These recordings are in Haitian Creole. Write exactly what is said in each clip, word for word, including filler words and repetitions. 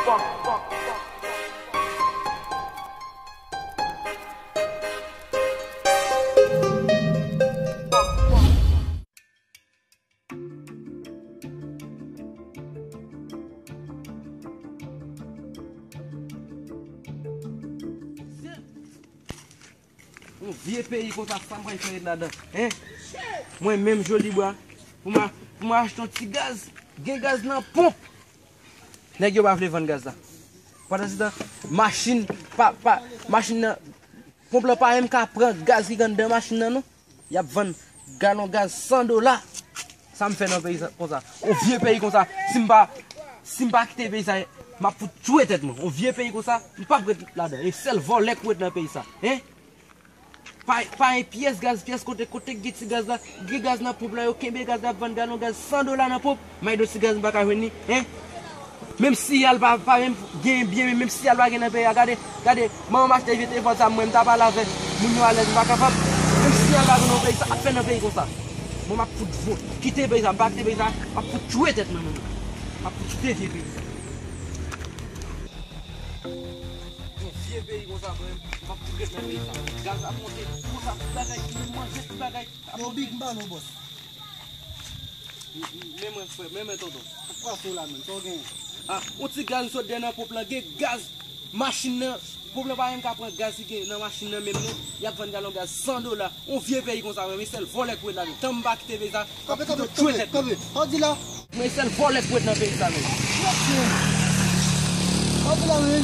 Yon vye peyi konsa, sa m pral fè ret ladan, en? Mwen menm, Jolibwa, pou m a, pou m achte yon ti gaz, gen gaz nan ponp. Nèg yo pa vle vann gaz la. Pandan se tan, machin, pa, pa, machin nan, ponp lan pa menm ka pran gaz ki anndan machin nan, non. Y ap vann galon gaz san dola. Sa m fè nan peyi sa, konsa? On vye peyi konsa, si m pa, si m pa kite peyi sa, m ap fout tchwe tèt mwen. On vye peyi konsa, m p ap ret ladan. E sèl vòlè k pou ret nan peyi sa. En? Pa, pa yon pyès gaz, pyès kote, kote k gen ti gaz la, gen gaz nan ponp la, yo kenbe gaz la, ap vann galon gaz san dola nan ponp. May do ti gaz m pa ka jwenn li, en? Menm siyal pa, pa menm gen byen, menm siyal pa gen nan peyi a. Gade, gade, manman m achte vye telefòn sa, mwen, m ta pale avè moun yo alèz, m pa kapab. Menm siyal pa gen nan peyi sa, ap fè nan peyi konsa. Bon, m ap fout vo-, kite peyi sa, m pa kite peyi sa, m ap fout tchwe tèt mwen, menm. M ap fout kite vye peyi sa. Yon vye peyi konsa, mwen, m ap fout ret nan peyi sa. Gaz ap monte, konsa, tout bagay, manje, tout bagay. Yo, Big, m pale w, bòs. Men mwen, frè, men mwen, tonton. Sa k pase w la menm? Sa w genyen? Ah, yon ti gaz sot dèyè nan ponp lan, gen gaz, machin nan, ponp lan pa menm ka pran gaz ki gen nan machin nan menm, non. Y ap vann galon gaz san dola. On vye peyi konsa, men, men sèl vòlè k pou ret ladan. Tan m pa kite peyi sa, m ap fout tchwe tèt mwen. Kanpe, kanpe, kanpe. Sa w di la? Men sèl vòlè k pou ret nan peyi sa, men. Sa w di la, men?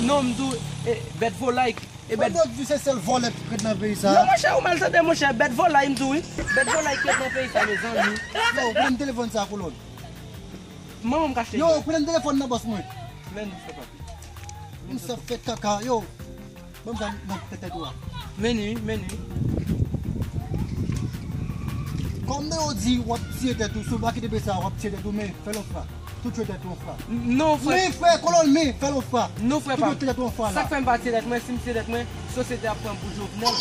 Non, m di w, eh, bèt volay. E bèt. Mwen di se sèl vòlè k ret nan peyi sa. Non, monchè, ou mal tande, monchè. Bèt vòlay, m di w, wi. Bèt vòlay k ret nan peyi sa, mezanmi. Yo, pran telefòn sa, kolòn. Manman m ka achte. Yo, pran telefòn nan, bòs mwen. Men, sa pa. M sa fè kaka, yo. Ban m sa nan tèt ou a. Men wi, men wi. Kòm yo di, w ap tiye tèt ou, si w pa kite peyi sa, w ap tiye tèt ou, men fè lòt fwa. Tou tchwe tèt ou yon fwa. Non, frè. Men frè, kolòn, men fè lòt fwa. Non, frè pa m. Tou tchwe tèt ou yon fwa la. Sa k fè m pa tiye tèt mwen, si m tiye tèt mwen, sosyete ap pran m pou Jovenel.